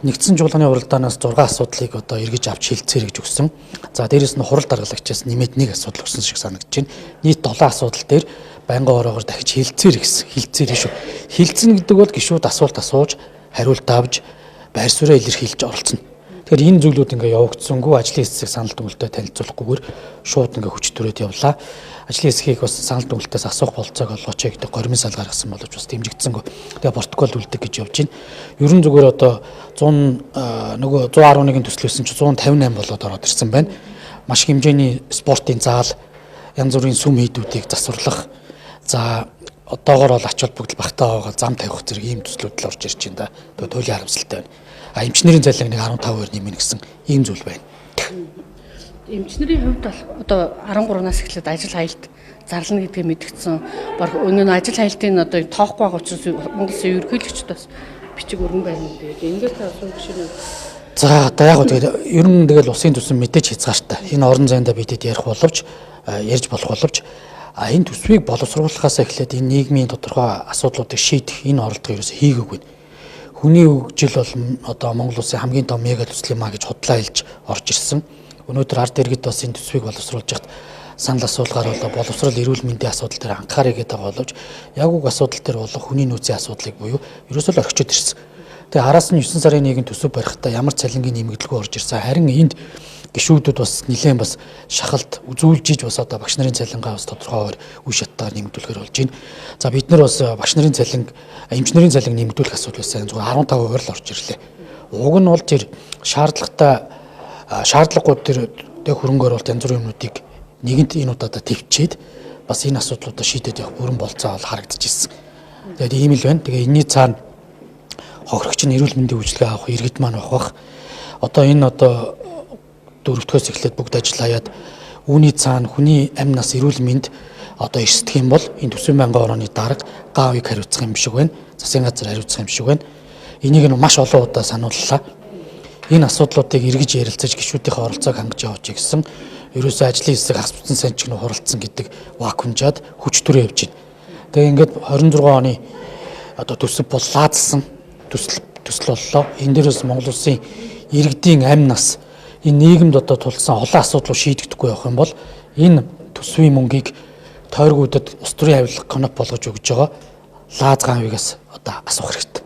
Нэгдсэн чуулганы уралдаанаас 6 асуудлыг одоо эргэж авч хилцээр гэж өгсөн. За дээрэс нь хурал даргалагчаас нэмээд нэг асуудал өгсөн шиг санагдаж байна. Нийт 7 асуудал дээр байнгын ороогоор дахиж хилцээр гэсэн. Хилцээр шүү. Хилцэн гэдэг бол гишүүд асуулт асууж, хариулт авч, байр сууриа илэрхийлж оролцоно. Тэгэхээр энэ зүйлүүд ингээ явагдсангүй, ажлын хэсэг санал дүгнэлтээ танилцуулахгүйгээр шууд ингээ хүч түрээд явлаа. Ажлын хэсгийг бас санал дүгнэлтээс асуух болцоог олгооч гэдэг горимын санал гаргасан боловч бас дэмжигдсэнгүй. Тэгээ протокол үлдэх гэж явж байна. Ерөн зүгээр одоо 100 нөгөө 111 төсөл байсан чи 158 болоод ороод ирсэн байна. Маш хэмжээний спортын заал, янз бүрийн сүм хийдүүдийг засварлах. За одоогор бол ач холбогдол багтаа байгаа зам тавих зэрэг ийм төслүүд л орж ирж байна да. Тэгээ туйлын харамсалтай байна. А эмчнэрийн цалин нэг 15% нэмнэ гэсэн ийм зүйл байна. Эмчнэрийн хувьд бол одоо 13-наас эхлээд ажил хаялт зарлана гэдгээ мэдгдсэн. Бараг өнөө ажил хаялтын одоо тоохгүй байгаа учраас Монгол Улсын ерөнхийлөгчд бас бичиг өргөн байна. Тэгээд ингээд та сууг шинэ. За одоо яг тэгээд ер нь тэгэл улсын төсөв мэдээж хязгаартай. Энэ орон зайдаа бидэд ярих боловч ярьж болох боловч а энэ төсвийг боловсруулахаас эхлээд энэ нийгмийн тодорхой асуудлуудыг шийдэх энэ оролдлого ерөөсөө хийгээгүй. Хүний хөгжил бол одоо Монгол улсын хамгийн том мега төсөл юм а гэж худлаа хэлж орж ирсэн. Өнөөдөр ард иргэд бас энэ төсвийг боловсруулж яхад санал асуулгаар болоо боловсрол эрүүл мэндийн асуудал дээр анхаарай гэдэг байгаа боловч яг уг асуудал дээр болох хүний нөөцийн асуудлыг буюу ерөөсөө л орхичод ирсэн. Тэгээ араас нь 9 сарын 1-нд төсөв барихтаа ямар цалингийн нэмэгдэлгүй орж ирсэн. Харин энд гишүүдүүд бас нэлээд бас шахалт үзүүлж иж бас одоо багш нарын цалингаа бас тодорхой үе шаттайгаар нэмэгдүүлэхээр болж байна. За бид нар бас багш нарын цалин, эмч нарын цалин нэмэгдүүлэх асуудал байсан. Зөвхөн 15% л орж ирлээ. Уг нь бол тэр шаардлагатай шаардлагагүй тэр тэг хөрөнгө оруулалт янз бүрийн юмнуудыг нэгэнт энэ удаадаа төвчээд бас энэ асуудлуудаа шийдээд явах бүрэн болцоо бол харагдчихсэн. Тэгээд ийм л байна. Тэгээ энэний цаана хохирогч нь эрүүл мэндийн үйлчилгээ авах иргэд маань авах. Одоо энэ одоо дөрөвдөхөөс эхлээд бүгд ажил хаяад үүний цаана хүний амь нас эрүүл мэнд одоо эрсдэх юм бол энэ төсвийн байнгын орооны дарга ГАВ-ыг хариуцах юм шиг байна. Засгийн газар хариуцах юм шиг байна. Энийг нь маш олон удаа санууллаа. Энэ асуудлуудыг эргэж ярилцаж гишүүдийнхээ оролцоог хангаж явууч гэсэн ерөөсөө ажлын хэсэг хас бүтэн сайн ч гэнэ хуралдсан гэдэг вакуумжаад хүч төрөө явж байна. Тэгээ ингээд 26 оны одоо төсөв бол лаазсан төсөл боллоо. Энэ дээрээс Монгол улсын иргэдийн амь нас энэ нийгэмд одоо тулсан олон асуудлууд шийдэгдэхгүй явах юм бол энэ төсвийн мөнгийг тойргуудад улс төрийн авилга коноп болгож өгж байгаа лааз гаавыгаас одоо асуух хэрэгтэй.